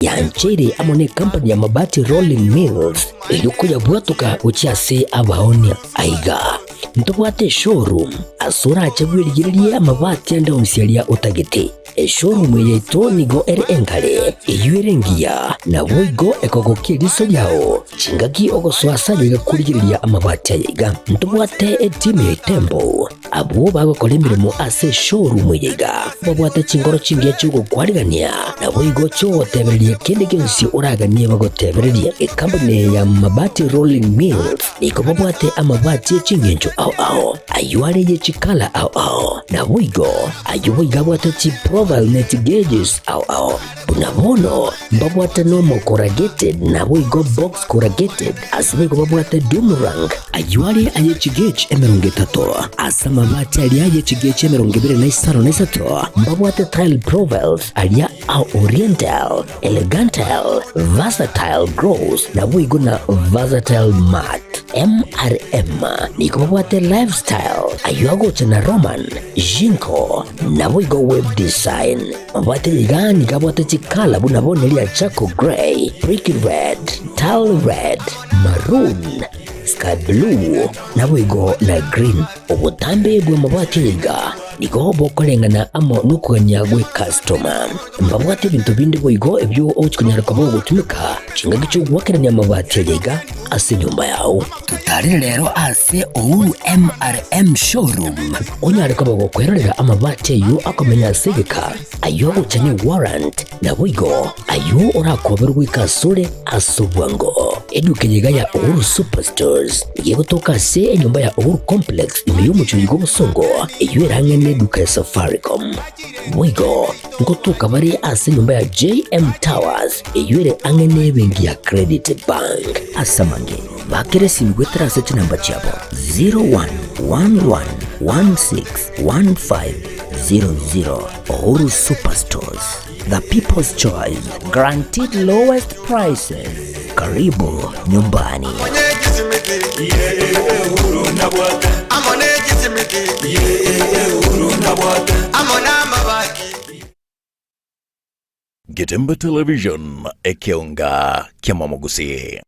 Yancheire amo necompany ya Mabati Rolling Mills erio koyabwatoka gochia ase abaonia. Aiga ntobwate eshowroom ase orache bwerigererie amabati ande onsi aria otagete. Eshowroom eye yaito nigo ere engare, eyio ere engiya, naboigo ekogokia eriso riao chingaki ogosoa ase aye iga korigereria amabati aya iga. Ntobwate etimu ya Itembo Abwo bagokora emeremo ase eshowroom eye iga babwate chinkoro chingiya chi'ogokwarigania, naboigo chi'ogotebereria kende gionsi oraganie bagotebererie. Ekampuni eye ya Mabati Rolling Mills nigo babwate amabati e ching'encho ao ao, ayio are ye chikala ao ao, naboigo ayio boigo abwate chiprofile ne chigauges ao ao. Buna bono mbabwate nomo corrugated naboigo box corrugated, ase boigo babwate doom rank, ayio are aye chigauge 30, ase amabati aria aye chigauge 23, mbabwate tile profiles aria a oriental, elegantal, versatile gloss naboigo na versatile matte. MRM nigo babwate lifestyle, ayio agocha na Roman, Jinko, naboigo web design. Mabwate iga nigo abwate chikala buna bono eria charcoal grey, brick red, tile red, maroon, sky blue, naboigo na green. Obotambe bw'amabati aya iga nigo bokoreng'ana amo nokogania gw'ekastoma. Mbabwate ebinto binde boigo ebio ogochi konyara koba ogotumeka chingaki chi'ogoakerania amabati aya iga ase enyomba yao. Totarere rero ase Uhuru MRM Showroom onyare koba gokwerorera amabati ayio akomenya ase egeka, ayio agocha ne warrant, naboigo ayio orakoberwe goika asore ase obwango. Eduka eye iga ya Uhuru Superstores nigo egotoka ase enyomba ya Uhuru Complex ime y'omochie oyo bw'obosongo eyio ere ang'e neduka ya Safaricom. Boigo ngotoka bare ase enyomba ya JM Towers eyio ere ang'e nebenki ya Credit Bank. Ase amange, bakera esimi goetera ase chinamba chiabo 0111161500. Uhuru Superstores, the people's choice, guaranteed lowest prices. Karibu nyumbani. Getembe Television, ekeonga ki'amamogusii.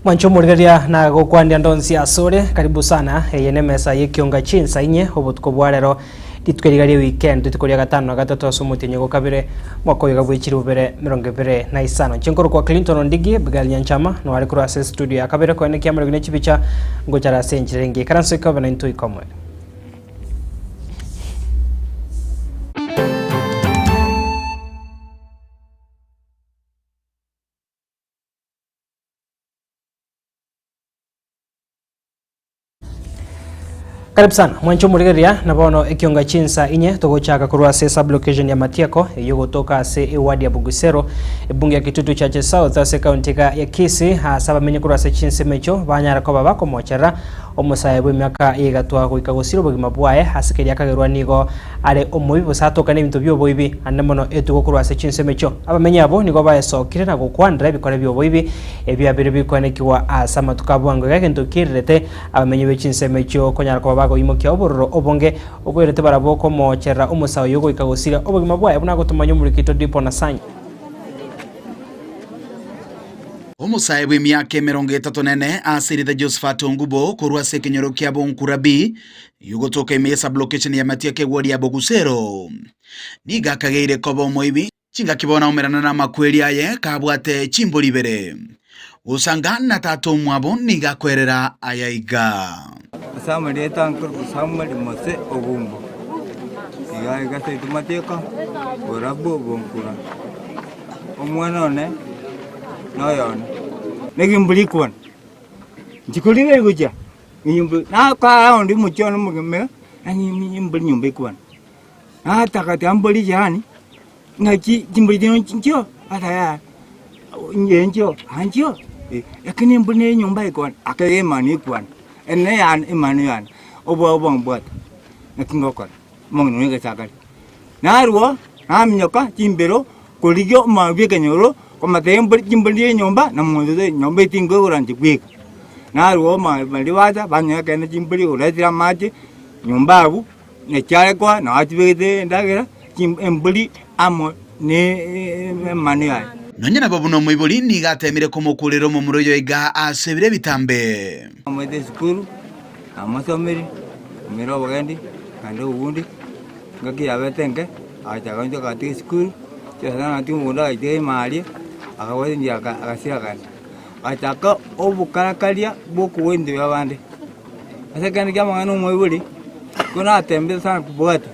Mwanche omorigereria na gokwandia ndonsi asore, karibu sana. Eye nemesa y'ekionga chinsa inye obotuko bwa rero rituko riga ria weekend rituko ria gatano na gatato ase omotienyi ogo kabere mwaka oyo iga bwe chilifu bibere emerongo ebere na isano. Inche nkorokwa Clinton Ondigi Abigail Nyanchama noare korwa ase estudio ya kabere koenekia amariogi ne chibicha ngochare ase enchera engiya. Ikaranso ikobe naintwe ikomoe. Karibu sana mwanche omorigereria na bono ekionga chinsa inye togochaka korwa ase sublocation ya Matieko eyio gotoka ase eward ya Bugusero ebunge ya Kitutu Chache South ase ekaunti iga ya Kisii ase abamenyi korwa ase chinsemo echio banyare koba bakomocherera omosae bw'emiaka ya igatwa goika gosira obogima bwaye ase keria akagerwa nigo are omoibi gose atoka nebinto bi'oboibi ande mono etugo korwa ase chinsemo echio. Abamenyi abwo nigo baesokire na gokwanera ebikore bi'oboibi ebiabeire bikoenekigwa ase amatuko a bwango iga egento kiererete abamenyi be chinsemo echio konyara koba bagoimokia obororo obonge oboirete barabwo komoocherera omosae oyio goika gosiria obogima bwaye buna agotomanya omorikito Dipo Nasanya. Omosae bw'emiaka 34 ase erieta Josephat Ongubo korwa ase ekenyoro kia Bonkurabi, Yogotoka ime ye sublocation ya Matiaka egwori ya Bogusero. Nigo akageire koba omoibi. Chingaki bono aumerana namakweri aye kabwate chimbori ibere. Gosanga na tata omwabo nigo akoerera aya iga. Ase amarieta nkorokwa Samuel Mose Ogumbo, iga iga seito Matieko, Borabu Bonkura. Omwana one noyone. Negimbori kwane, nchikorire gochia enyomba nakaa onde omochie one omogima nani embori nyomba ekwana. Nataka mbori jirani, ng'aki chimbori chino nchio ata yaya, inche nchio aa nchio lakini embori na enyomba ekwana, ake emanu ekwana, ere neyane emanu yane, oboa obwambwate, naki ngokora, omong'ina one egesakari. Narwo, naminyoka chimbero korigia omwami bwa ekenyoro, komatebia embori chimbori chie enyomba na monto taiyo, nyomba eye tinkoigora inche bweka. Narwo omwami baria bacha, banyora ekeene chimbori oretire amache, nyomba abwo. na chiarekwa na achibegete endagera, embori amo nemanu yaye. Nonya nabo buna omoibori nigo ateemire komokuurera omomura oyo iga ase ebiro ebitambe. Namoete esukuru, namosomirie, namoire obogendi, naende obobundi, engaki yabete enke, agachaka gocha agatiga esukuru, chiasana agatiga omogondo agatiga ime aria, akabwata enchera agasira akagenda. Agachaka obokarakaria bwa okogwa ebinto biabande. Ase ekende kia amang'ana omoibori, ko natembete sana kobwati,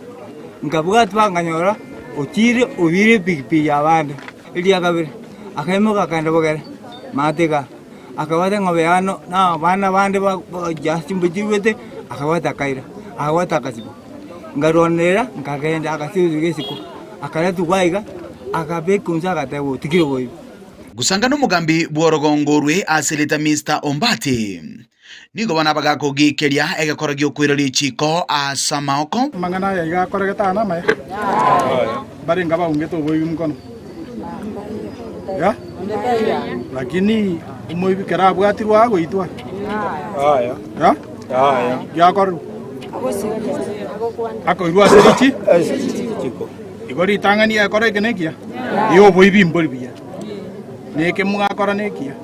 nkabwati mpaka nkanyora ochire obiire epikipiki ya abande. Eria kabere, akaimoka akaenda bogere, maate igaa, akabwata eng'ombe yane na abana bande ba bagochia chimbu chiruete, akabwata akaira, akabwata akasibwa. Nkarwanerera, nkagenda agasiba isiko, akaretwa iga, akabekwa inse agateba otigire oboibi. Gosanga nomogambi bw'orogongo orwe ase erieta Mister Ombati. Nigo bono abagakogiikeria egekoro gi'okoira richiiko ase amaoko. Amang'ana aya iga akoregete aa namaya? Mbarenge abaungete oboibi mokono? Ya? Lakini omoibi kero abwatirwe agoitwa? Ya? Giakorerwa? Akoirwa ase richi? Igo ritang'ani ekora eke nekiya? Y'oboibi mbori buya, na eke mwakora nekiya.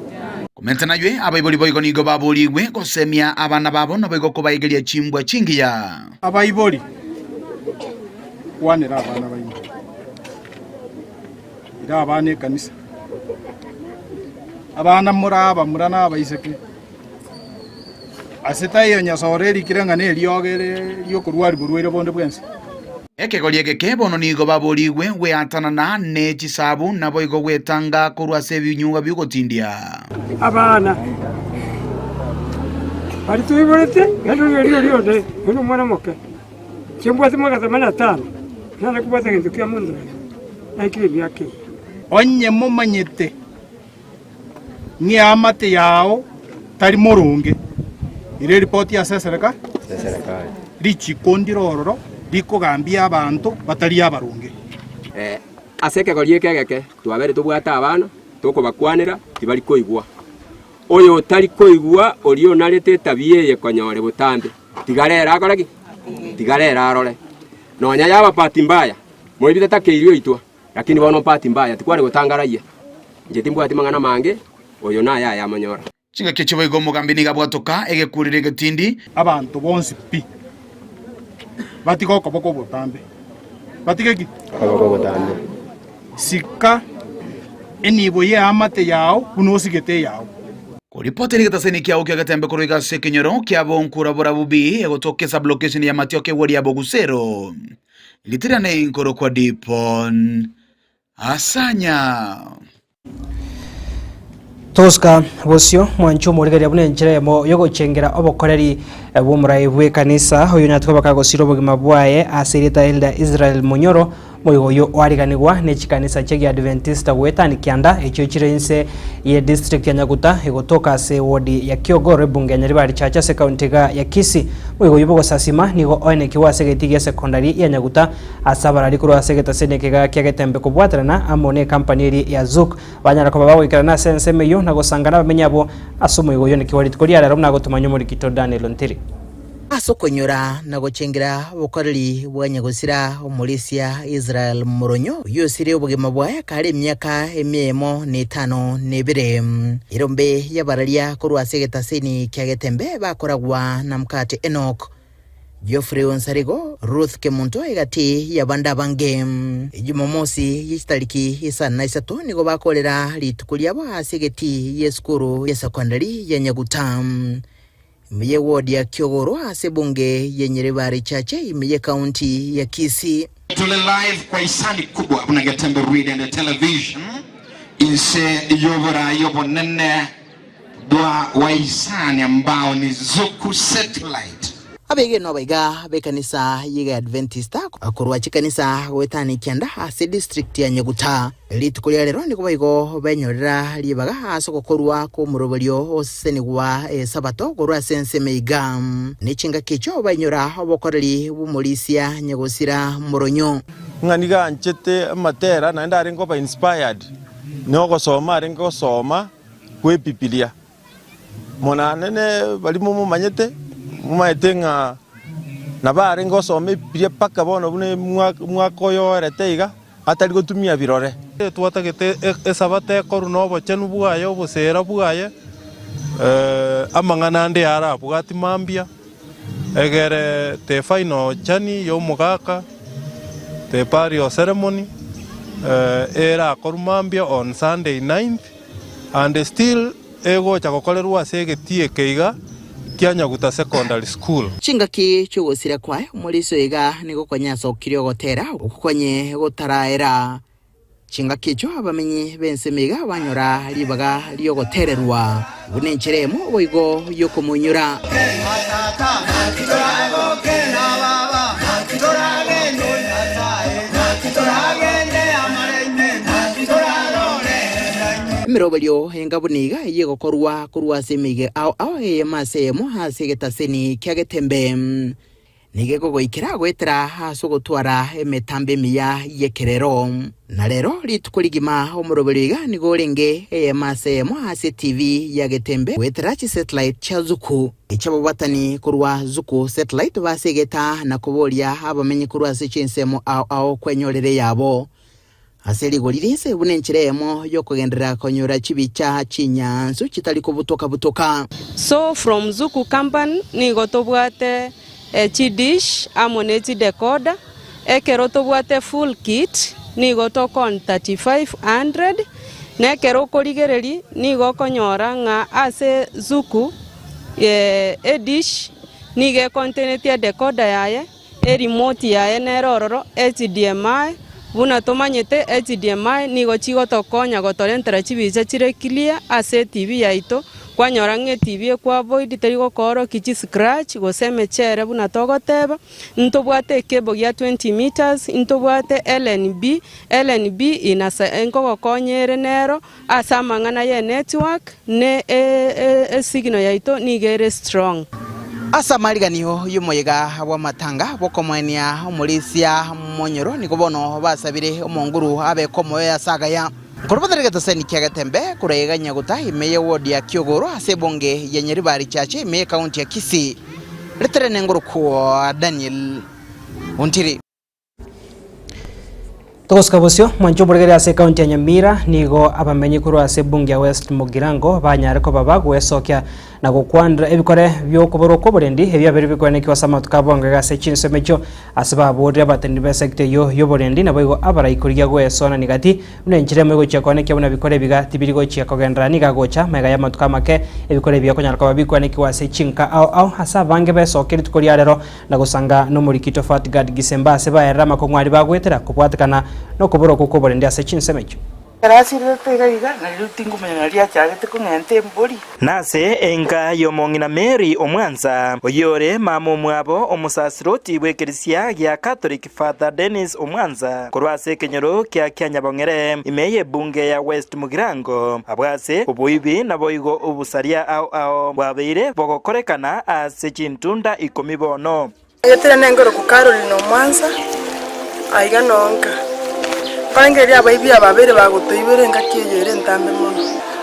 Komenta naywe, abaibori boigo nigo baborigwe gosemia abana babo naboigo kobaegeria chimbwa chingiya. Abaibori, kwanera abana baino, ira abana ekanisa, abana more abamura na abaiseke, ase taiyo Nyasae erikire ng'a neriogo ere ri'okorwaria borwaire bonde bwensi. Ekegori egeke bono nigo baborigwe gweatanana ne chisabu, naboigo gwetanga korwa ase ebinyugwa bi'ogotindia. Abana baria toiborete, naende oria oria oria onde, oyo nomwana omoke, inche mbwate mwaka themanini na tano, nare kobwata gento kia monto oyo, naikire emiaka eye. Onye momanyete ng'eamate yao tari moronge, ira eripoti ase esereka, richiko ndire ororo rikogambia abanto batari abaronge. Ase ekegori eke egeke twabeire tobwate abana, tokobakwanera, tibari koigwa. Oyo otari koigwa oria onarete etabia eye konyore botambe, tiga rero akore ki? Tiga rero arore. Nonya yaba bahati mbaya, moibi tatakeiri oitwa. Lakini bono mpati mbaya, tikware gotangarayia. Inche timbwati mang'ana mange, oyo naye ayamonyora. Chingaki echio boigo omogambi nigo abwatoka egekureri egetindi. Abanto bonsi pi batige okoboko obotambe. Batige ki? Okoboko obotambe. Sika enibo y'eamate yao buna osigete eyao. Koripoti rigetaseni kiao kia getembe korwa iga ase ekenyoro kia Bonkura Borabu B egotoka esublocation ya Matioka eward ya Bogusero. Ritirane inkorokwa Dipon Asanya. Tosika bosio mwanche omorigereria buna enchera eyemo yogochengera obokoreri bw'omorai bw'ekanisa oyo onyarete koba kagosira obogima bwaye ase erieta Elder Israel Munyoro moigo oyio oariganigwa ne chikanisa chia Giadventista goetania kianda echio chire inse ye district ya Nyaguta egotoka ase ewodi ya Kiogoro ebunge ya Nyaribari Church ase ekaunti iga ya Kisii. Moigo oyio bw'ogosasima nigo oenekigwe ase egetii gia sekondari ya Nyaguta ase abarari korwa ase egetaseni ekega kia Getembe kobwaterana amo ne ekampani eria ya Zouk banyara koba bagoikerana ase ensemo eyio na gosangana abamenyi abwo ase omoigo oyio nekigwa rituko ria rero buna agotomanya omorikito Daniel Ontiri. Ase okonyora na gochengera obokoreri bwa nyagosira omorisia Israel Moronyo, oyio osire obogima bwaye kare emiaka emia emo na etano na ebere. Erombe y'abararia korwa ase egetaseni kia Getembe bakoragwa na Mkate Enock. Geoffrey Onsarigo, Ruth Kemunto egati y'abande abange. Jumamosi ye chitariki isano na isato nigo bakorera rituko riabo ase egetii y'esukuru y'esecondary ya Nyaguta. Ime ye ward ya Kiogoro ase ebunge ye Nyaribari Chache ime ye county ya Kisii. Tore live kwa hisani kubwa buna Getembe Radio and Television inse y'oborai obonene bwa wahisani ambao ni Zuku Satellite. Abegenwa baiga b'ekanisa y'Egeadventista korwa chikanisa goetana ekianda ase district ya Nyaguta. Rituko ria rero nigo boigo benyorera ribaga ase ogokorwa kw'omoroberio osesenigwa Esabato korwa ase ensemo iga. Ne chingaki echio bainyora obokoreri bw'omorisia nyagosira moronyo. Ng'a nigo anchete amatera naende arenge koba inspired nogosoma arenge gosoma kw'Ebibilia. Monanene baria momomanyete, momaete ng'a nabo arenge gosoma Ebibilia mpaka bono buna omwaka oyo oerete iga, atari gotumia birore. Twatagete Esabato ekorwe nobochenu bwaye, oboseera bwaye, amang'ana ande arabwati mambia, egere the final journey y'omogaka, the burial ceremony, erakorwe mambia on Sunday ninth, and still egocha gokorerwa ase egetii eke iga kia Nyaguta Secondary School. Chingaki chi'ogosira kwaye omorisia oyo iga nigo konya asokirie ogotera okwo konye gotaraera. Chingaki echio abamenyi b'ensemo iga banyora ribaga ri'ogotererwa buna enchera emo boigo y'okomoinyora. Emeroberio enga buna iga eyegokorwa korwa ase emeiga ao ao eyemo ase eyemo ase egetaseni kia getembe. Nigo ekogoikera goetera ase ogotwara emetambo emiya y'ekerero. Na rero rituko rigima omoroberio iga nigo orenge eyemo ase eyemo ase TV ya getembe goetera chisatellite chia Zuku. Echi'ababwatani korwa Zuku Satellite basegeta na koboria abamenyi korwa ase chinsemo ao ao kwenyorera eyabo. Ase rigori rinse buna enchera eyemo y'okogenderera konyora chibicha chinyansu chitari kobutoka-butoka. So from Zuku company nigo tobwate chidish amo ne chidecoder, ekero tobwate full kit nigo tokon 3500, na ekero okorigereria nigo okonyora ng'a ase Zuku edish nigo econtaineti edecoder yaye. Erimote yaye nere ororo, HDMI, buna tomanyete HDMI nigo chigotokonya gotorentera chibicha chire clear ase etv yaito, kwanyora ng'a etv ekwa avoid teri gokoorokia chiscratch gose emechere buna togoteba, ntobwate ecable gia 20 metres, ntobwate LNB, LNB inasa nkogokonya ere nero ase amang'ana ye network ne esignal yaito nigo ere strong. Ase amariganio y'omoyega bw'amatanga bw'okomoenia omorisia monyoro nigo bono basabire omonguru abeke omoyo ase agaya. Nkorobotera egetoseni kia Getembe korwa iga Nyaguta ime ye ward ya Kiogoro ase ebunge ya Nyaribari Chache ime ye county ya Kisii. Ritere nengorokwo Daniel Ontiri. Togosika bosio, mwanche oboregeri ase ekaunti ya Nyamira nigo abamenyi korwa ase ebunge ya West Mugirango banyare koba bagwesokia na gokwanera ebikore biokoborwa kw'oborendi ebiabeire bikoenekiwa ase amatuko abongo iga ase chinsemo echio ase baborire abateneneri b'esector eyio y'oborendi naboigo abarai korigia gwesoanania gati buna enchera emo egochia koenekia buna bikore ebiga tibiri gochia kogenderera nigo agocha magega y'amatuko amake ebikore ebi okonyara koba bikoenekiwa ase chinka ao ao ase abange besokia rituko ria rero na gosanga nomoriki Tofat Gad Gisemba ase baerere amakong'u aria bagwetera kobwatekana nokobora okwo kw'oborendi ase chinsemo echio. Ekero asirerete iga iga, nario tingomanya nario achagete kong'enta embori. Nase enka y'omong'ina Mary Omwansa, oyio ore mama omwabo omosasiroti bw'ekerisia gia Catholic Father Dennis Omwansa korwa ase ekenyoro kia Kianyabong'ere ime y'ebunge ya West Mugirango, abwo ase oboibi naboigo obosaria ao ao bwabeire bogokorekana ase chintunda ikomi bono. Egetera nengoroku Caroline Omwansa, aiga nonka. Nkorengereria abaibi aba babere bagotoibera engaki eye ere entambe mono.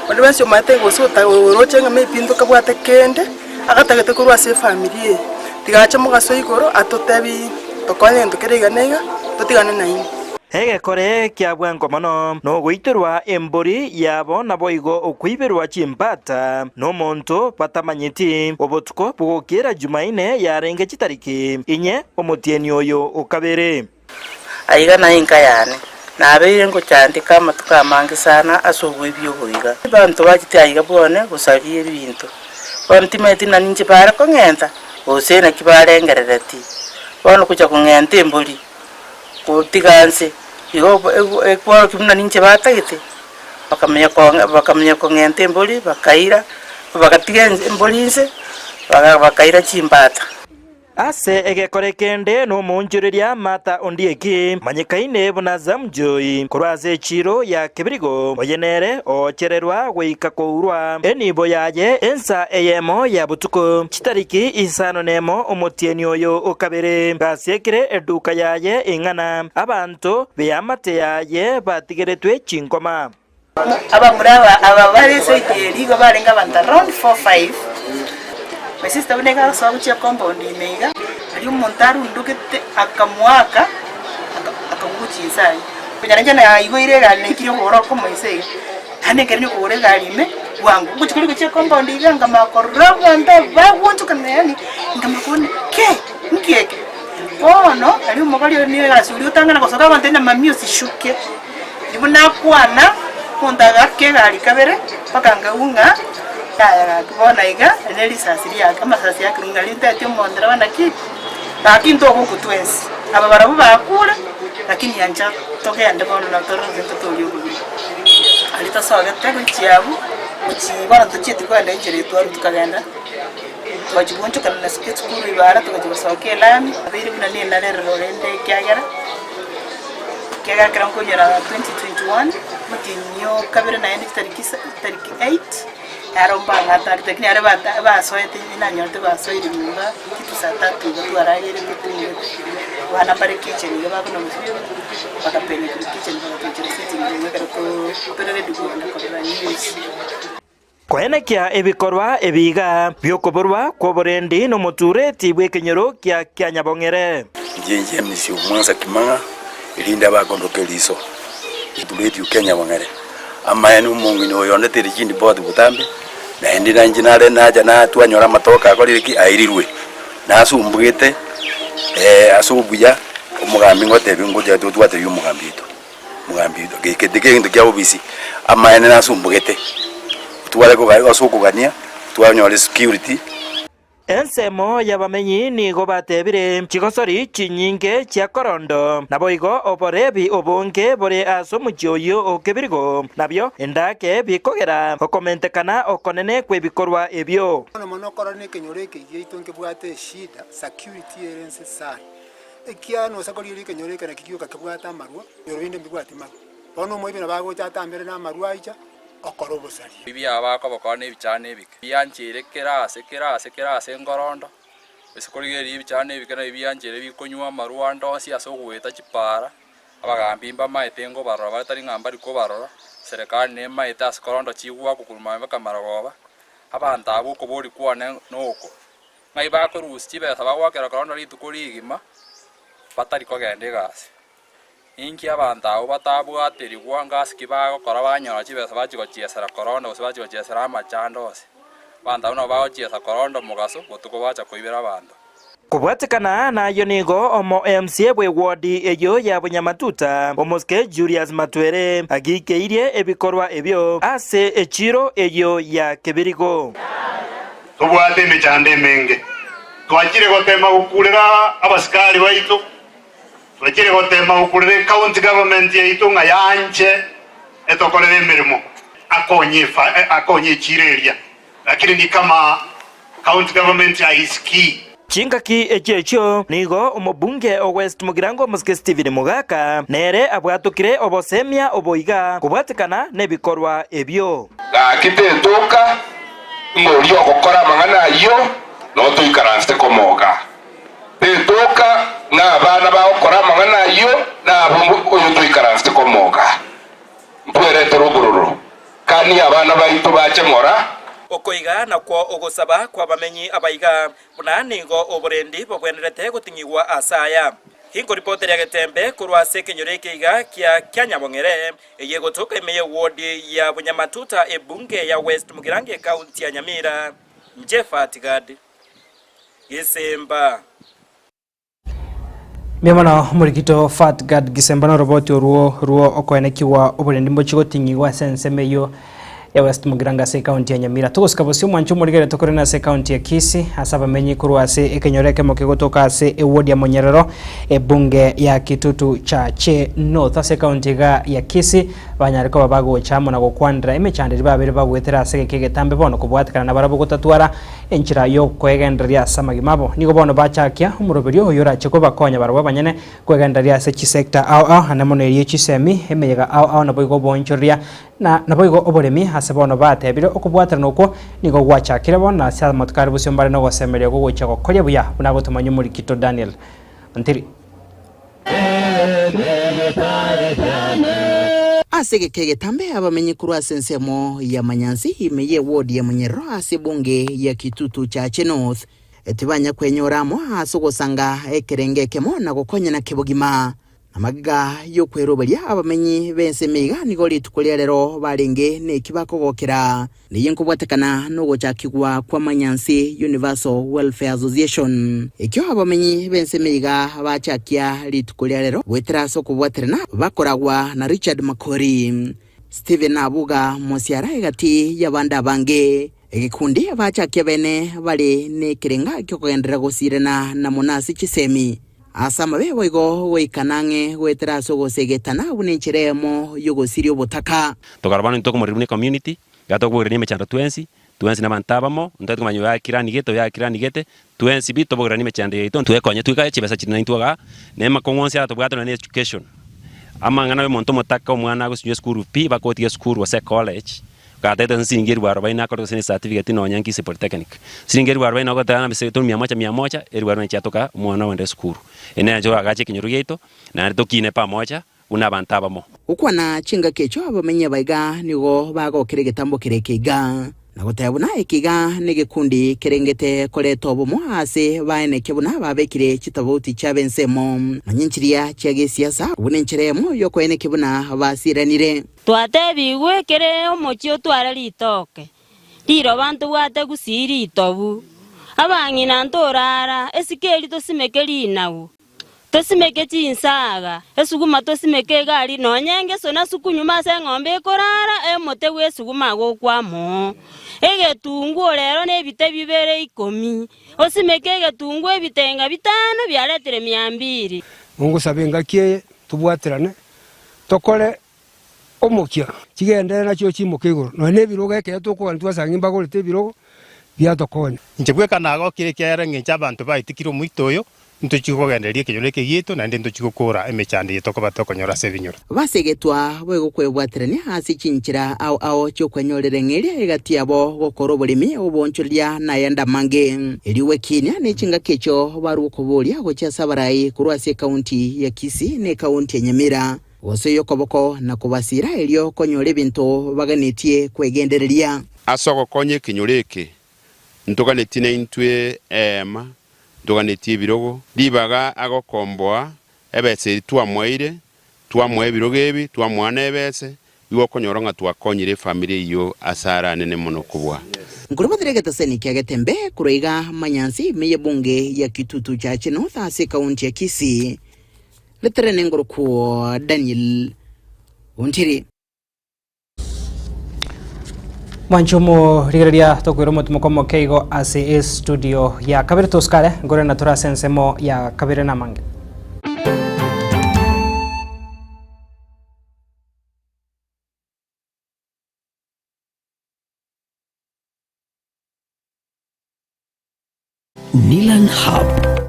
Onde bwensi omanyete gose oroche ng'a maybe ntokabwate kende, agatagete korwa ase efamiri eye, tiga ache mogaso igoro atotebi tokonye egento kere iga na iga, totigane nainwe. Egekore kia bwango mono nogoiterwa embori yabo naboigo okoiberwa chimbata nomonto batamanyeti. Obotuko bogokiera Jumaine yarenge chitariki inye omotienyi oyo o kabere. Aiga naye enka yane, nabeire ngochandeka amatuko amange sana ase oboibi obo iga. Abanto bachete aiga bwane gosaria ebinto, bono timanyeti ng'a ninche bare kong'enta, gose naki barengerereti. Bono gocha kong'enta embori, gotiga nse, igo ekworokia buna ninche batagete, bakamanya kong'e bakamanya kong'enta embori, bakaira, bagatiga embori inse, bakaira chimbata. Ase egekore kende nomoonchoreria Martha Ondieki, manyekaine buna Zamjoy, korwa ase echiiro ya Kebirigo, oye nere oochererwa goika kourwa enibo yaye ensa eyemo ya botuko, chitariki isano nemo omotienyi oyo o kabere, gasiekire eduka yaye ing'ana, abanto b'eamate yaye batigeretwe chinkoma. Abamura aba aba bare ase ekeeri igo barenge abanto around four five, my sister buna iga agosoa gochia compound ime iga, aria omonto arundogete akamoaka aka akagwa gochia inse aria. Konyora inche naigoire egari naikire okogoro okomo inse iga, naende ekero niokogora egari ime bwango, ngochia koria gochia compound iga nkamanya korora abanto aba bagwochokana yaani nkamanya kobuna kei, nki eke? Bono aria omogori oria nigo egasi oria otang'ana gosoka agontebia ng'a mami osishuke. Nigo nakwana, omonto agaaka egari kabere, mpaka nkaigwa ng'a yaya gaki bono iga, eri ne risasi riake, amasasi ake ng'a rintetie omondereba naki, gaki ntogokwa twensi, aba barabwo bakure, lakini ancha togende bono na torore gose ntotorie obogima. Aria tosogete gochia abwo, gochia bono tochieti kogenda enchera eye twarwa tokagenda, twachia goonchokana na esukuru ibara togachia gosoka elami, abeire buna nenarerero rende ekiagera. Ekiagera ekero nkonyora 2021, omotienyi o kabere naende chitariki isa chitariki eight, naro mbang'atagete lakini aria bata basoete inanyorete basoire nyomba kitu saa tatu iga twarageire totumogete, abana mbare kitchen iga bakona gosibia bagapenya korwa kitchen bagatochera sitting room ekero too tore ready kogenda korora news. Koenekia ebikorwa ebi iga bi'okoborwa kw'oborendi nomotureti bw'ekenyoro kia kianyabong'ere. Inche James omwansa Kimang'a, erinde abakondoka eriso etureti o kianyabong'ere. Amaene omong'ina oyo onde teri chindi boti botambe, naende na inche nare nacha natwanyora amatoke akorire ki? Airirwe. Nasumbugete ase obuya, omogambi ngotebi ngocha totwatebi omogambi oito. Omogambi oito, geke tikegento kia obisi, amaene nasumbugete, tware koga ase okogania, twanyora esecurity. Ensemo y'abamenyi nigo batebire, Chigosori chinyinge chia Korondo, naboigo oborebi obonge bore ase omochie oyio o Kebirigo, nabio endake bikogera okomentekana okonene kw'ebikorwa ebio. Mono mono okorora nekenyoro eke giaito nkebwate eshida, security ere nse sana. Ekiagera nosa korigereria ekenyoro eke nakio gioka kebwate amarwa, ebinyoro binde mbibwati marwa. Bono omoibi nabo agocha atambere namarwa aicha okora obosaria. Ebi abakobokora nebichano ebike, biancheire kera ase, kera ase, kera ase nkorondo, ase korigereria ebichano ebike nabio biancheire bikonywa amarwa ande onsi ase ogoeta chipaara, abagambi mbamaete nkobarora bare tari ng'a mbari kobarora, serikali nemaete ase korondo chigwakwa korwa maambia mpaka marogoba, abanto abwo okoboria kwane noko. Ng'ai bakorusia chibesa bagoakera korona rituko rigima batari kogenda egasi? Inki abanto abwo batabwaterigwa ngasi ki bagokora banyora chibesa bachia gochiesera korona gose bachia gochiesera amachando onsi? Abanto abwo nabo bagochiesa korona omogaso botuko bacha koibera abanto. Kobwatekana nayio nigo omo MCA bw'ewodi eyio ya Bunyamatuta, Omosike Julius Matwere, agikeirie ebikorwa ebio ase echiro eyio ya Kebirigo. Tobwate emechando emenge. Twachire gotema gokurera abasikari baito, twachire gotema gokurera ecounty government yaito ng'a yaanche etokorere emeremo, akonye efa akonye echiro eria, lakini ni kama county government haisikii. Chingaki echio echio nigo omobunge o West Mugirango Omosike Stephen Mogaka nere abwatokire obosemia obo iga kobwatekana nebikorwa ebio. Gaki tetoka ng'a oria ogokora amang'ana ayio notoikaranse komoga. Tetoka ng'a abana bagokora amang'ana ayio nabo oyo toikaranse komoga. Ntweretere obororo. Kania abana baito bache ng'ora. Oko iga nakwo ogosaba kw'abamenyi abaiga, buna nigo oborendi bogwenerete goting'igwa ase aya. Inkoripoteria Getembe korwa ase ekenyoro eke iga kia Kianyabong'ere, eye egotoka ime y'ewodi ya Bunyamatuta ebunge ya West Mugirango ekaunti ya Nyamira. Jephat Gad. Gisimba. Mbuya mono omorikito Fat Gad Gisemba noroboti orwo rwo okoenekigwa oborendi mbochi goting'igwa ase ensemo eyio ya West Mugirango ase ekaunti ya Nyamira. Togosika bosio omwancho omorigere tokorene ase ekaunti ya Kisii ase abamenyi korwa ase ekenyoro ekemo kegotoka ase eward ya Monyerero ebunge ya Kitutu Chache North ase ekaunti iga ya Kisii banyare koba bagocha amo na gokwanera emechando eria babere bagoetera ase egeka egetambe bono kobwatekana nabarabwo gotatwara Enchera y'okwegendereria ase amagima abo. Nigo bono bachakia omoroberio oyorache kobakonya barabwo abanyene kwegendereria ase chisector ao ao ane mono erio chisemi, emeyega ao ao naboigo oboonchoreria na naboigo oboremi ase bono batebire okobwaterana okwo nigo gwachakire bono ase amatuko are bosio mbare nogosemeria gogochia gokoria buya buna agotomanywa omorikito Daniel Ontiri. Ase egeka egetambe abamenyi korwa ase ensemo ya Manyansi ime ye ward ya Munyerero ase ebunge ya Kitutu Chache North tibanya kwenyora amo ase ogosanga ekerengo ekemo na gokonyana kebogima. Na magega y'okweroberia abamenyi b'ensemo iga nigo rituko ria rero barenge neki bakogokera. Neye nkobwatekana nogochakigwa kwa Manyansi Universal Welfare Association. Ekio abamenyi b'ensemo iga bachakia rituko ria rero goetera ase okobwaterana bakoragwa na Richard Makori, Stephen Abuga Mosiara egati y'abande abange. Egekundi bachakia bene bare nekerenga kiokogenderera gosirana na mono ase chisemi. Ase amabe boigo goika nang'e goetera ase ogosegetana buna enchera eyemo y'ogosiria obotaka. Tokarora bono intwe tokomorera buna ecommunity, iga tokobogerania emechando twensi, twensi na abanto abamo, ntari komanya oyo akirani gete, oyo akirani gete, twensi pi tobogeranie emechando yaito, twekonye twikae chibesa chiria naintwe igaa, na amakong'u onsi aratobwate nonye na education. Amang'ana ya omonto omotaka omwana agosinywa esukuru pi, bakotiga esukuru gose ecollege, Gatete nsiringi elifu arobaini akore gose ne certificate nonya Kisii Polytechnic. Siringi elifu arobaini ogoteba ng'a mia moja mia moja elifu arobaini chiatoka omwana ogende esukuru. Eye nere enchera oagache ekenyoro giaito naende tokine pamoja buna abanto abamo. Gokwana chingaki echio abamenyi abaiga nigo bagokera egetambo kere ekeiga, na goteba buna ekeiga negekundi kerengete koreta obomo ase baenekia buna babekire chitabauti chiabo ensemo nonye nchiria chia gesiasa buna enchera eyemo yokoenekia buna basiranire. Twatebigwe kere omochie otware ritoke, riroba ntobwate gusii ritobu. Abang'ina ntorara, esike eria tosimeke rinagu, tosimeke chinsaga, esuguma tosimeke egari, nonya engeso na sukunyuma ase eng'ombe ekorara, emote bw'esuguma gokwamo. Egetunguo rero nebite bibere ikomi, osimeke egetunguo ebitenga bitano biaretire mia mbiri. Ngosaba engaki eye tobwaterane, tokore omokia, chigenderere nachio chimoke igoro, nonya nebirogo ekero tokogania twasanga mbagorete ebirogo biatokonya. Inche bweka nagokire ekiagera engencho abanto baitikire omoito oyo, ntochie kogendereria ekenyoro eke giaito, naende ntochie gokoora emechando eye tokoba tokonyora ase ebinyoro. Basegetwa boigo kwebwaterania ase chinchera ao ao chi'okwenyorera eng'eria egati yabo gokora oboremi, oboonchoreria, na ayande amange. Erio gwekiinia ne chingaki echio barue okoboria gochia ase abarai korwa ase ekaunti ya Kisii na ekaunti ya Nyamira. Gose oy'okoboko na kobasiira erio konyora ebinto baganetie kwegendereria. Ase ogokonya ekenyoro eke, ntoganetie naintwe eema, ntoganetie ebirogo. Ribaga agokomboa ebesa eria twamoeire, twamoa ebirogo ebi, twamoa na ebese, igo okonyora ng'a twakonyire efamiri eyio ase are anene mono kobua. Nkorobotera egetaseni kia Getembe korwa iga Manyansi ime y'ebunge ya Kitutu Chache North ase ekaunti ya Kisii. Ritere nengorokwo Daniel Ontiri. Mwanche omorigereria tokoira omotimoko omoke igo ase estudio ya kabere tosikare nkorenda tore ase ensemo ya kabere namange. Nilan Hub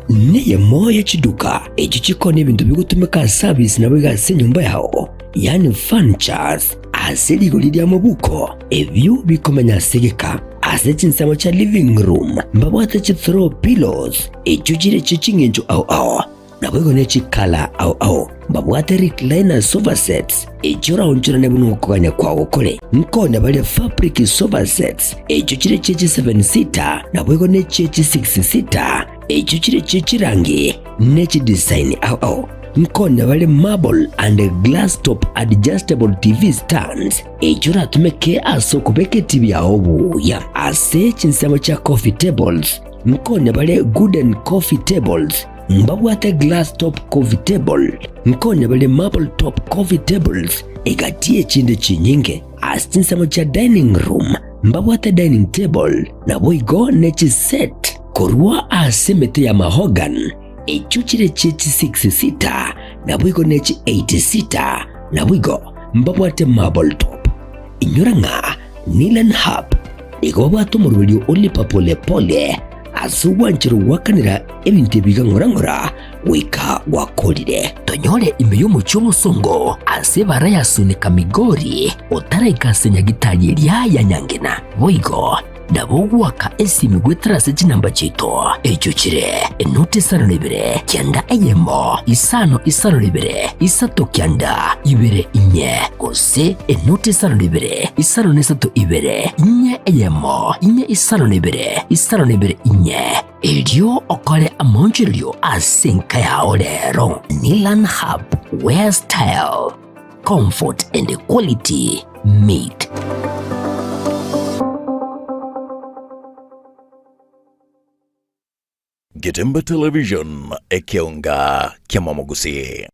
neyemo ye chiduka echio chikoonia ebinto bigotumeka ase service naboigo ase enyomba yao, yaani furnitures, ase rigori ri'amabuko, ebio bikomenya ase egeka. Ase chinsemo chia living room mbabwate chi throw pillows echio chire chie ching'encho ao ao. Naboigo ne chikala ao ao mbabwate recliner sofa sets, echio oraonchorane buna okogania kwao kore. Nkonya bare fabric sofa sets, echio chire chie chi seven seater, naboigo ne chie chi six seater. Echio chire chie chirangi ne chidesign ao ao. Nkonya bare marble and glass top adjustable TV stands echio oratumeke ase okobeka etibi yao buya. Ase chinsemo chia coffee tables, nkonya bare wooden coffee tables, mbabwate glass top coffee table, nkonya bare marble top coffee tables, egati y'echinde chinyinge. Ase chinsemo chia dining room, mbabwate dining table, naboigo ne chiset korwa ase emete ya mahogany, echio chire chie chi six seater, naboigo ne chi eight seater, naboigo mbabwate marble top. Inyora ng'a Nilan Hub nigo babwate omoroberio o lipa pole pole ase ogwancherwa goakanera ebinto ebi iga ng'ora ng'ora goika gwakorire. Tonyore ime y'omochie omosongo ase ebara ya Sunika Migori otaraika ase nyagitari eria ya Nyangena. Boigo nabo ogoaka esimi goetera ase chinamba chiaito echio chire enoti isano na ibere kianda eyemo isano isano na ibere isato kianda ibere inye gose enoti isano na ibere isano na isato ibere inye eyemo inye isano na ibere isano na ibere inye. Erio okore amaonchorerio ase enka yao rero. Nilan Hub, where style, comfort and quality meet. Getembe Television, ekeonga kiamamogusii.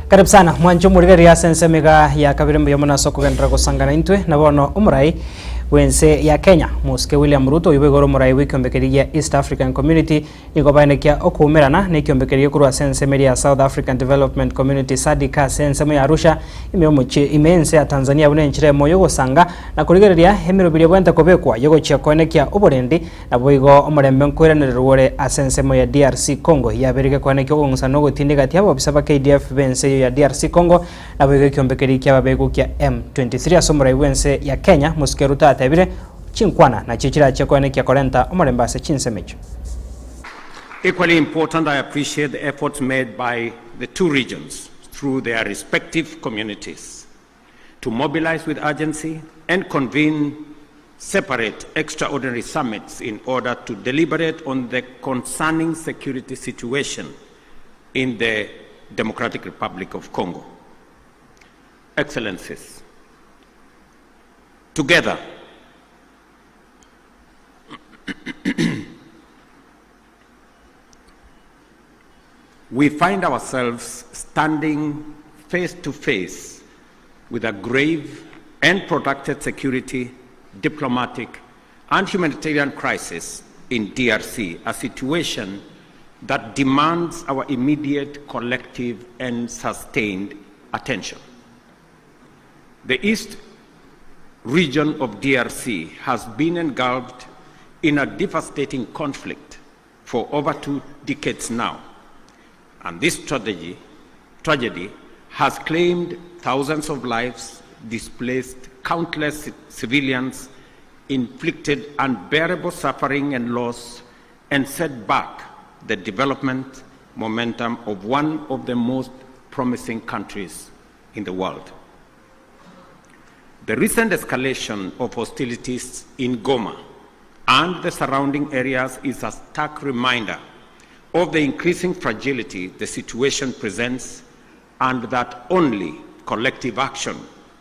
Karibu sana mwanche omorigereria ase ensemo iga ya kabere mbuya mono ase okogenderera gosangana intwe na bono omorai bwense ya Kenya Mosike William Ruto oyio boigo ore omorai bw'ekiombekeri gia East African Community nigo baenekia okoumerana na ekiombekeri gekorwa ase ensemo eria ya South African Development Community SADC ase ensemo ya Arusha ime omochie ime ense ya Tanzania buna enchera emo yogosanga na korigereria emeroberio ebwenerete kobekwa yogochia koenekia oborendi Naboigo omorembe nkoiranererwa ore ase ensemo ya DRC Congo yabeire gekwane ki'okong'usa na ogotinda egati y'abobisa ba KDF b'ense eyio ya DRC Congo naboigo ekiombe keria ki'ababeku kia M23 ase omorai bw'ense ya Kenya Mosike Ruto atebire chinkwana nachio chirachie koenekia korenta omorembe ase chinsemo echio. Equally important, I appreciate the efforts made by the two regions through their respective communities to mobilize with urgency and convene separate extraordinary summits in order to deliberate on the concerning security situation in the Democratic Republic of Congo. Excellencies, together, we find ourselves standing face to face with a grave and protracted security, diplomatic, and humanitarian crisis in DRC, a situation that demands our immediate, collective, and sustained attention. The East region of DRC has been engulfed in a devastating conflict for over two decades now. And this tragedy, tragedy has claimed thousands of lives, displaced countless civilians, inflicted unbearable suffering and loss, and set back the development momentum of one of the most promising countries in the world. The recent escalation of hostilities in Goma and the surrounding areas is a stark reminder of the increasing fragility the situation presents and that only collective action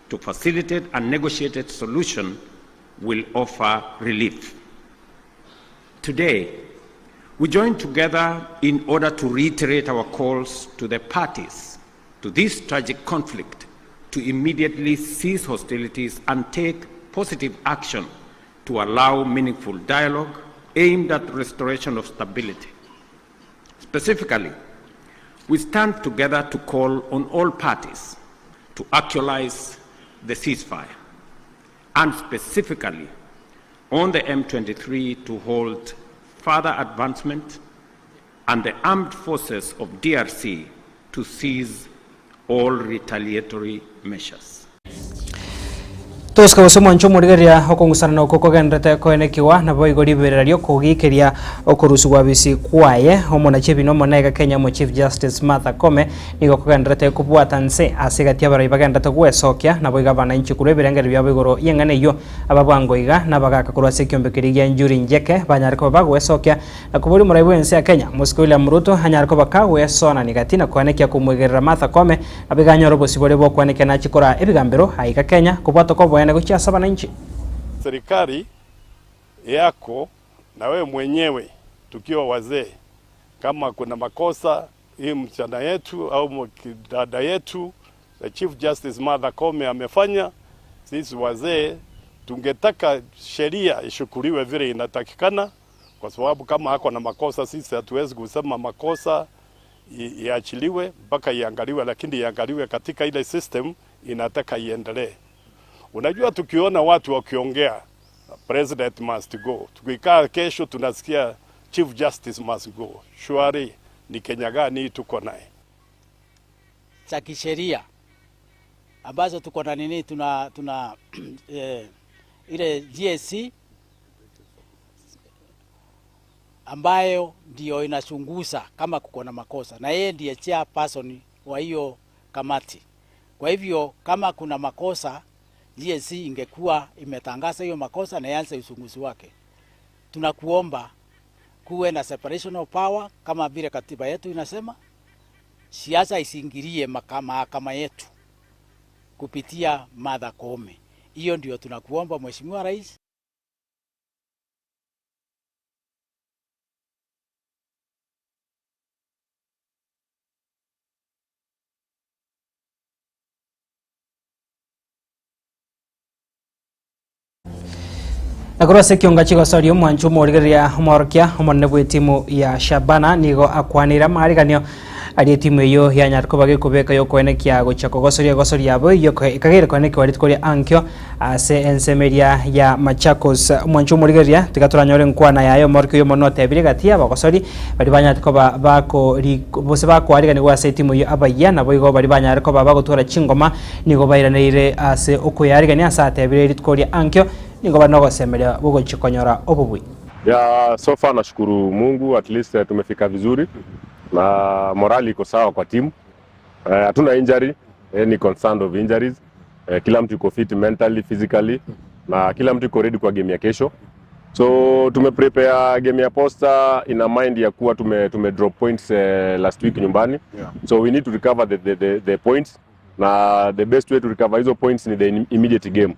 to facilitate a negotiated solution will offer relief. Today, we join together in order to reiterate our calls to the parties to this tragic conflict to immediately cease hostilities and take positive action to allow meaningful dialogue aimed at restoration of stability. Specifically, we stand together to call on all parties to actualize the ceasefire and specifically on the M23 to halt further advancement and the armed forces of DRC to cease all retaliatory measures. Tosike gose mwanche omorigereria okong'usanana okwo kogendererete koenekigwa, naboigo riberera ri'okogiikeria okorusigwa bisi kwaye. Omonachi ebina omonene iga Kenya omo Chief Justice Martha Koome nigo kogendererete kobwata nse ase egati y'abarai bagendererete gwesokia, naboigo abananchi korwa ebirengererio biabo igoro y'eng'ana eyio. Aba bwango iga nabagaaka korwa ase ekiombe keria gia Njuri Njeke banyare koba bagwesokia na koboria omorai bw'ense ya Kenya Mosike William Ruto anyare koba kagwesoanania gati na koenekia komoigerera Martha Koome Nabo iga anyore obosibore bw'okwenekia nachie koraa ebigambero aiga Kenya, kobwata kw'oboene gochia ase abananchi. Serikali yako na wewe mwenyewe tukiwa wazee, kama kuna makosa hii msichana yetu au dada yetu the Chief Justice Martha Koome amefanya, sisi wazee tungetaka sheria ishukuliwe vile inatakikana, kwa sababu kama ako na makosa sisi hatuwezi kusema makosa iachiliwe mpaka iangaliwe, lakini iangaliwe katika ile system inataka iendelee. Unajua, tukiona watu wakiongea president must go, tukikaa kesho tunasikia chief justice must go. Shwari, ni Kenya gani hii tuko naye? cha kisheria ambazo tuko na nini tuna, tuna eh, ile GSC ambayo ndio inachunguza kama kuko na makosa, na yeye ndiye chairperson wa hiyo kamati. Kwa hivyo kama kuna makosa, GSC ingekuwa imetangaza hiyo makosa na ianze uchunguzi wake. Tunakuomba kuwe na separation of power kama vile katiba yetu inasema, siasa isiingilie mahakama yetu kupitia Martha Koome. Hiyo ndio tunakuomba Mheshimiwa Rais. Na korwa ase ekionga chigosoria omwancho omorigereria omworokia omonene bw'etimu ya Shabana nigo akwanire amariganio aria etimu eyio yanyare koba gekobeka yokoenekia gochia kogosoria egosoria yabo eyio ekageire koenekiwa rituko ria ankio ase ensemo eria ya Machakos. Omwancho omorigereria tiga toranyore enkwana yaye omworokia oyo omonene otebirie gati y'abagosori baria banyarete koba bakori gose bakoariganigwa ase etimu eyio abayia naboigo baria banyare koba bagotwara chingoma Nigo bairaneire ase okweyarigania ase atebire rituko ria ankio, nigo bare nogosemeria gw'ogochia konyora obobui. Yeah, so far nashukuru Mungu at least tumefika vizuri na morali iko sawa kwa timu. Hatuna injury, any concern of injuries. Kila mtu iko fit mentally, physically na kila mtu iko ready kwa game ya kesho. So tumeprepare game ya Posta ina mind ya kuwa tume, tume drop points last week nyumbani. So we need to recover the points na the best way to recover hizo points ni the immediate game.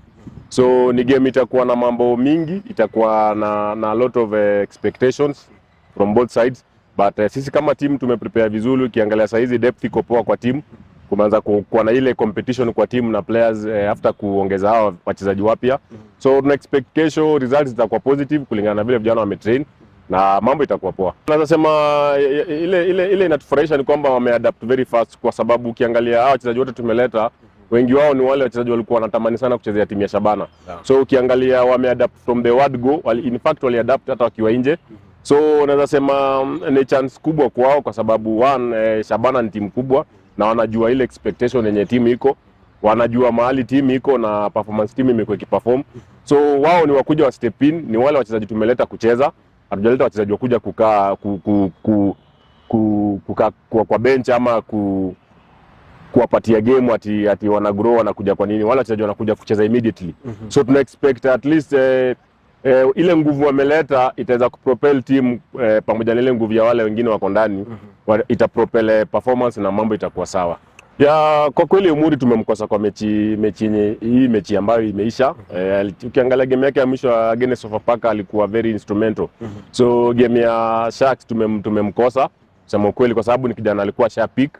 So ni game itakuwa na mambo mingi, itakuwa na a lot of expectations from both sides but sisi kama team tumeprepare vizuri. Ukiangalia saa hizi depth iko poa kwa team, kumeanza kuwa na ile competition kwa team na players after kuongeza hawa wachezaji wapya, so tuna expect kesho results zitakuwa positive kulingana na vile vijana wametrain na mambo itakuwa poa. Naweza sema ile inatufurahisha ni kwamba wameadapt very fast, kwa sababu ukiangalia hawa wachezaji wote tumeleta wengi wao ni wale wachezaji walikuwa wanatamani sana kuchezea timu ya Shabana. So ukiangalia wameadapt from the word go, in fact waliadapt hata wakiwa nje. So naweza sema ni chance kubwa kwao kwa sababu one, Shabana ni timu kubwa na wanajua ile expectation yenye timu iko, wanajua mahali timu iko na performance timu imekuwa ikiperform. So wao ni wakuja wa step in, ni wale wachezaji tumeleta kucheza, hatujaleta wachezaji wakuja kukaa ku, ku, ku, ku, kukaa kwa bench ama kuwapatia game ati wana grow wanakuja kwa nini, wale wachezaji wanakuja kucheza immediately. So tuna expect at least ile nguvu wameleta itaweza kupropel team pamoja na ile nguvu ya wale wengine wako ndani, itapropel performance na mambo itakuwa sawa. Ya, kwa kweli Umuri tumemkosa kwa mechi yenye hii mechi ambayo imeisha. Ukiangalia game yake ya mwisho against Sofapaka alikuwa very instrumental. So game ya Sharks tumemkosa kusema ukweli kwa sababu ni kijana alikuwa sha pick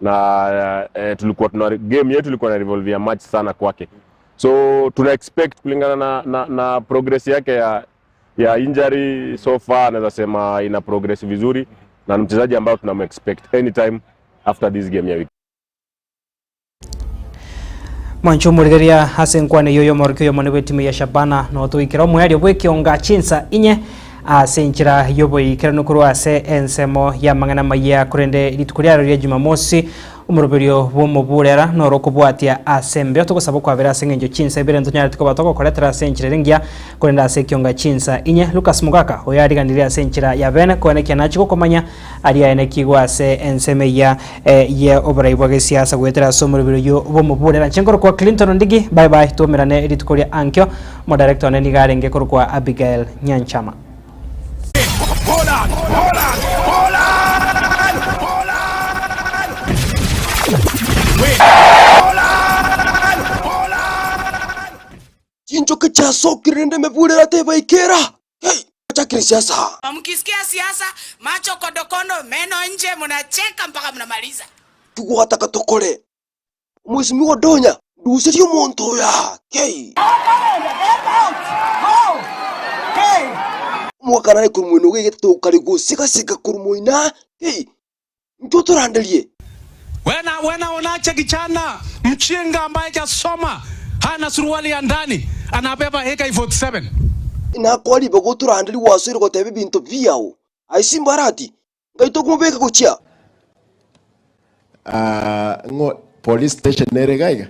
na tulikuwa tuna game yetu ilikuwa na revolve ya match sana kwake. So tuna expect kulingana na progress yake ya injury so far, naweza sema ina progress vizuri na ni mchezaji ambao tunam expect anytime after this game ya wiki. Mwancho omorigereria ase enkwana eyio y'omorokia oyomo bw'etimu ya Shabana notoikera omoerio bw'ekionga chinsa inye ase enchera y'oboikeranu korwa ase ensemo y'amang'ana amaya korende rituko riaro ria Jumamosi. Omoroberio bw'omoburera noro okobwatia ase embeo togosaba okwabera ase eng'encho chinsa ibere ntonyareti koba togokoretera ase enchera ere engiya korende ase ekionga chinsa inye. Lucas Mogaka oyo ariganirie ase enchera ya bene koenekia nachi gokomanya aria aenekigwe ase ensemo eyia ye oborai bwa gesiasa goetera ase omoroberio oyio bw'omoburera. Inche nkorokwa Clinton Ondigi bye bye twaumerane rituko ria ankio. Omodirector one nigo arenge korokwa Abigael Nyanchama. Chinchoke chiasokire rende emeburero tebaikera. Hey, bachakire siasa. Mkisikia siasa, macho kodokondo, meno nje, mnacheka mpaka mnamaliza. Tugwataka tokore. Omwesimigwa Odonya, nduserie omonto oyo aa, kei. Omogaka nare korwa moino ogeigete tokare gosigasika korwa moino aa, kei. Intwe otoranderie. Wena wena onacha kijana mchinga ambaye hajasoma hana suruali ya ndani anabeba AK47. Inakoa ribaga otoranderie gwasoire goteba ebinto biao. Aye Simbarati, Ngai tokomobeka gochia. Ah, ng'o police station nere iga iga?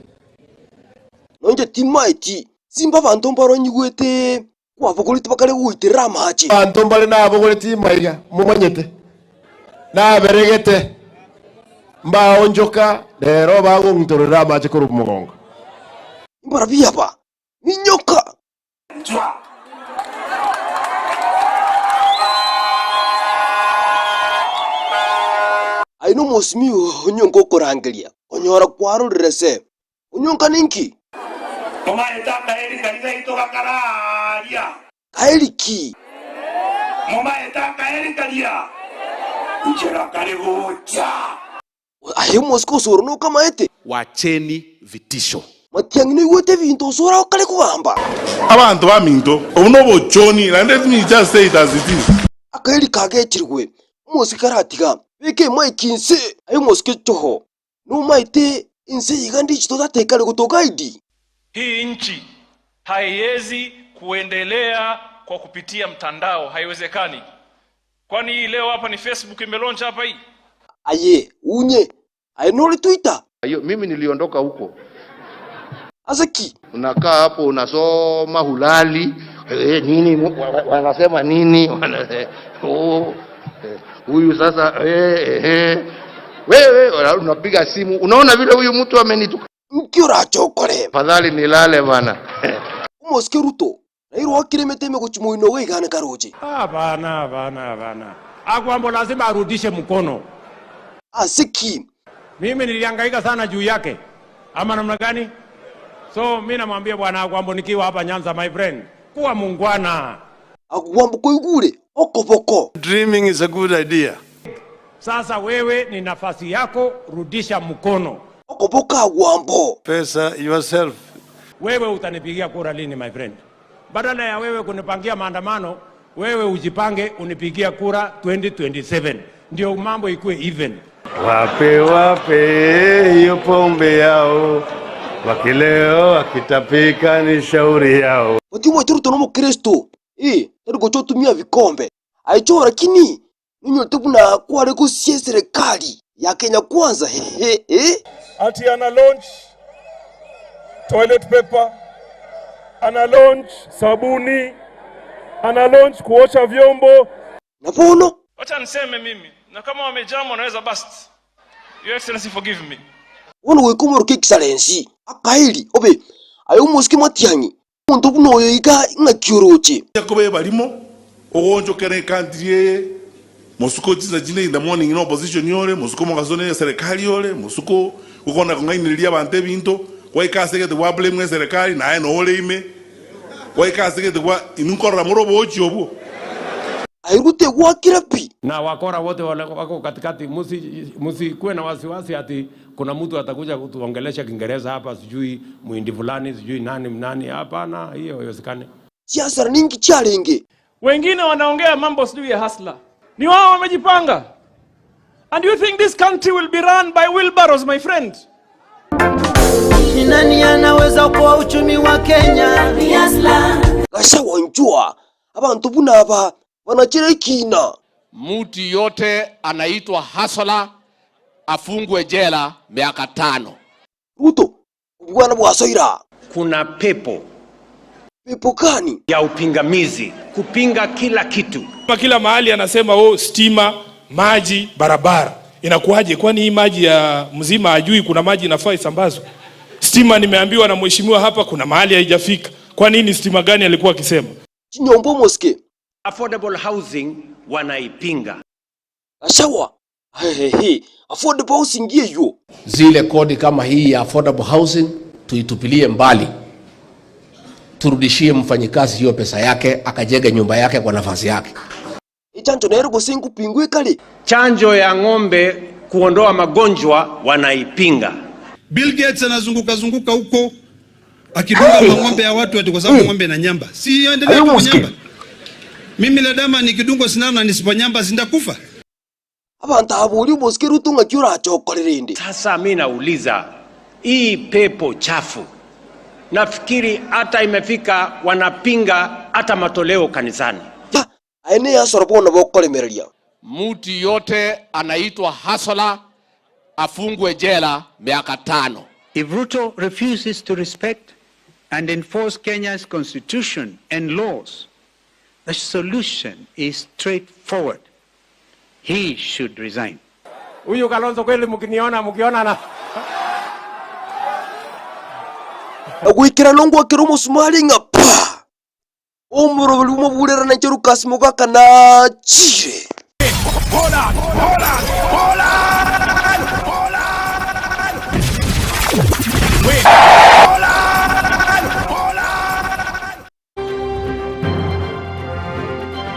Noinche timaeti, simba abanto mbaronyigwete kwabogoreti bakare gogoiterera amache. Abanto mbare nabogoreti maiga, momanyete, naberegete, mbaonchoka, rero bagong'utorera amache korwa mogongo. Imbarabwo aba, Minyoka! Aye nomosimi onyonka okorangeria, konyora kwarorire se, onyonka ninki? Momaete akaeri karia gaito gakararia. Kaeri ki? Momaete akaeri karia nchera kare gocha. Aye omosike osoro nokamaete. Wacheni vitisho. Matiang'i noigwete ebinto osoro akare kogamba. Abanto baminto, obo nobochoni, naende let me just say it as it is. Akaeri kagechirwe, omosike karatiga, beka emaiki inse. Aye omosike choho, nomaete ense eye iga ndichito tatekare gotoka ID. Hii nchi haiwezi kuendelea kwa kupitia mtandao, haiwezekani. Kwani hii leo hapa ni Facebook imelaunch hapa hii? Aye unye, aye nore Twitter? Hiyo mimi niliondoka huko. Ase ki? Unakaa hapo unasoma hulali eh, nini wanasema nini wana, eh, oh, eh, huyu sasa eh, eh, wewe unapiga simu unaona vile huyu mtu amenituka. Nki orache okore? Afadhali nilale bana. Omosike Ruto, Nairwe oakire emete ime gochia moino ogeigane karoche. Hapana, hapana, hapana. Agwambo lazima arudishe mkono. Ase ki? Mimi nilihangaika sana juu yake, ama namna gani? So mi namwambia bwana Agwambo, nikiwa hapa Nyanza, my friend, kuwa mungwana. Agwambo koigure okoboko. Dreaming is a good idea. Sasa wewe ni nafasi yako, rudisha mkono. Okoboko Agwambo. Pesa yourself. Wewe utanipigia kura lini my friend? Badala ya wewe kunipangia maandamano, wewe ujipange unipigia kura 2027 ndio mambo ikuwe even. Wape wape hiyo pombe yao, wakileo wakitapika ni shauri yao. Oti omoite Ruto nomokristo, ee, tari gocha otumia vikombe. Aye chora lakini Nonyorete buna kware gosia eserekari ya Kenya Kwanza hehe. Ati ana launch toilet paper, ana launch sabuni, ana launch kuosha vyombo. Na bono. Wacha niseme mimi, na kama wamejam wanaweza bust. Your Excellency forgive me. Bono goika omoroke Excellency akaeri obe aye omosike Matiang'i omonto buna oyo iga ng'aki oroche. Yakobo ebarimo, ogoonchokera ekantiri eye, mosuko chinsa chinde in the morning na opposition ore, mosuko mogaso ne eserekari ore, mosuko gokona kong'ainereria abanto ebinto, gwaika ase egete gwa blame eserekari naye noo ore ime, gwaika ase egete gwa inwe nkorora more oboochi obwo. Aye Ruto egwakire pi. Na wakora wote wale wako katikati, musikuwe na wasiwasi ati kuna mtu atakuja kutuongelesha Kiingereza hapa, sijui muhindi fulani, sijui nani nani. Hapana, hiyo haiwezekani. Chiasara ninki chiarenge? Wengine wanaongea mambo sijui ya hasla, ni wao wamejipanga. And you think this country will be run by wheelbarrows, my friend? Ni nani anaweza kuwa uchumi wa Kenya? Ni Hustler. Gachagua inchwa, abanto buna aba banachere ekina. Mtu yote anaitwa hustler afungwe jela miaka tano. Ruto, obwana bwasoire aa. Kuna pepo Pepo gani? ya upingamizi kupinga kila kitu. Kila mahali anasema oh, stima, maji, barabara. Inakuwaje? Kwani hii maji ya mzima ajui kuna maji inafaa isambazwe? Stima nimeambiwa na mheshimiwa hapa kuna mahali haijafika. Kwa nini stima gani alikuwa akisema? Chinyomba omosike. Affordable housing wanaipinga. Gachagua, hehehe, affordable housing eywo. Zile kodi kama hii ya affordable housing tuitupilie mbali, turudishie mfanyikazi hiyo pesa yake akajenge nyumba yake kwa nafasi yake. Echanjo nere gose nkopingwa ekare? Chanjo ya ng'ombe kuondoa magonjwa wanaipinga. Bill Gates anazunguka zunguka huko akidunga mang'ombe ya watu ati kwa sababu ng'ombe na nyamba. Si endelee tu kunyamba. Mimi ladama nikidungwa sindano na nisiponyamba sindakufa. Abanto aba boria omosike Ruto ng'aki orache okore rende? Sasa mi nauliza hii pepo chafu, nafikiri hata imefika wanapinga hata matoleo kanisani. Aye neyasoro bono bokoremereria. Mtu yote anaitwa hasola afungwe jela miaka tano. If Ruto refuses to respect and enforce Kenya's constitution and laws, the solution is straightforward. He should resign. Huyu Kalonzo kweli, mkiniona mkiona na Na goikera nongwakera omosumari ng'a paa! Omoroberi bw'omoburera nainche Lucas Mogaka nachire.